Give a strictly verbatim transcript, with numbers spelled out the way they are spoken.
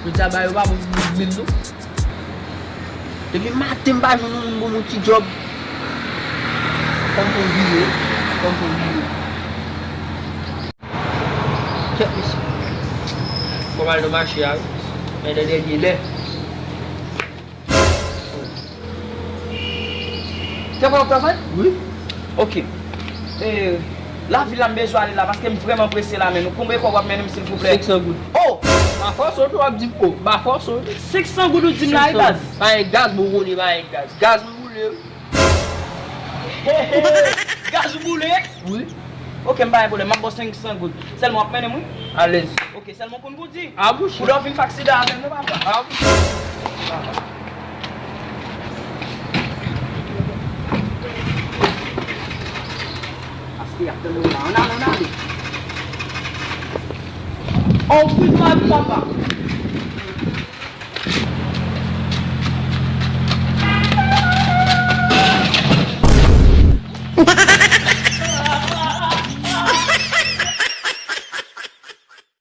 Jodi a ba yo pa bon pou bout mil non. Depi maten m pa jwenn yon moun pou m yon ti djòb. Fò m fè yon vire, fò m fè yon vire. Kèt mesye. Fò m al nan mache a wi. Men nan dènye lè. Se konn w ap travay? Wi. Ok. E, lavil la m bezwen ale la paske m vrèman prese la men nou. Konbyen kòb w ap mennen m silvouplè? Senk san goud. Oh! Pa fòse w tou w ap di m oh. Pa fòse w. Senk san goud ou di m la wi baz? Pa gen gaz, bon, ou konnen pa gen gaz. Gaz mwen boule wi. Gaz ou boule? Wi. Ok, m pa gen pwoblèm, m ap ba w senk san goud. Sèlman w ap mennen m wi. Alèz. Ok, sèlman w konn pou di. A mouche. Pou lè w vin fè aksidan avè m non papa. A mouche. Paske y ap tann nou la. Ann ale, ann ale. On wi mwen papa.